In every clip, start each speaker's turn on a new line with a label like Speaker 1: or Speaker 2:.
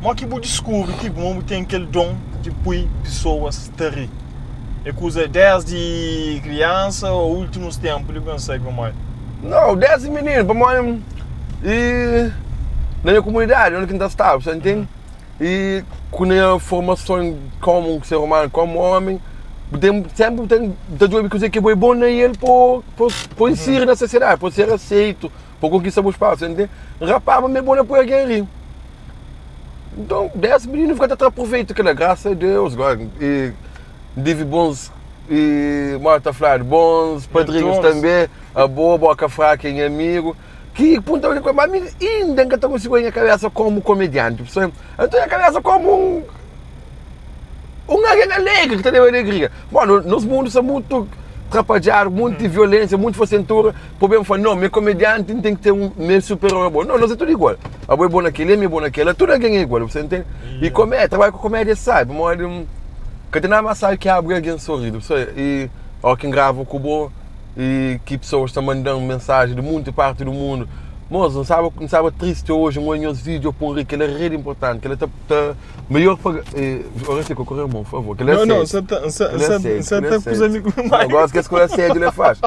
Speaker 1: Mo ki bu diskubri tipo mo bu ten kel don di pui pesoas ta ri? É kuza desdi kriansa ou ultimus tempu li bu ben sabe pamodi?
Speaker 2: Nau, desdi mininu, pamodi i na nha komunidadi undi ki N ta staba, sa ntende? I ku nha formason komu ser umanu, komu omi, bu ten senpri bu ten bu ta djobe kuzê ki bo é bon na el pa pa insiri na sosiedadi, pa ser aseitu, pa konkista bu spasu, sa ntende? N rapaba mi é bon na poi algen ri. Nton, des mininu fika ta tra proveitu kila, grasa a Deus, gósi i N divi bons i modi ta fladu, bons padrinhus tanbe, abo, boka fraka é nha amigu, ki punta mi, ma mi inda N ka ta konsigi oja nha kabesa komu komedianti, bu sabe? N ta oja nha kabesa komu un un algen alegri ki ta leba alegria. Bon, nos mundu sta mutu trapadjadu, munti violensia, munti fasentura, pa ben fla, no, mi é komedianti, N ten ki ten un, mi é superior a bo. No, nos é tudu igual. Abo é bo na kel-li, ami é bo na kel-la, tudu algen é igual, bu sta ntende? I komédia, trabadja ku komédia é sabi, pamodi ka ten nada más sabi ki abri algen sorizu, bu sabe? I óras ki N grava ku bo i ki pesoas ta manda-m mensaji di munti parti di mundu, Moza, N staba, N staba tristi oji, N odja nhos vídiu pa N ri, kel-la é rei inportanti, kel-la ta, ta Melhor paga Ora se correr mão, por favor. Que ele
Speaker 1: Não, não,
Speaker 2: aceita.
Speaker 1: você tá, você,
Speaker 2: Ele
Speaker 1: você,
Speaker 2: aceita,
Speaker 1: você
Speaker 2: ele
Speaker 1: tá com os
Speaker 2: aceita.
Speaker 1: amigos
Speaker 2: Não,
Speaker 1: mais.
Speaker 2: gosto que as coisas sérias ele faz.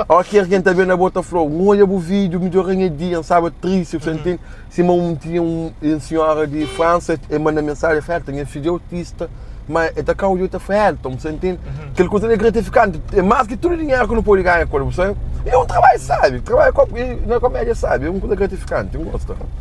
Speaker 2: Ó, que alguém tá vendo a bota flor. Um olha o vídeo, melhor ganha dia, sabe, triste, você entende? Se um tinha um, uma senhora de França, ele manda mensagem, fala, minha filha é autista, mas ele tá cá o tá fala, você entende? Aquela coisa é gratificante, é mais que tudo dinheiro que não pode ganhar, você. E é um trabalho, sabe? Trabalho com, e na comédia, sabe? É uma coisa gratificante, eu gosto.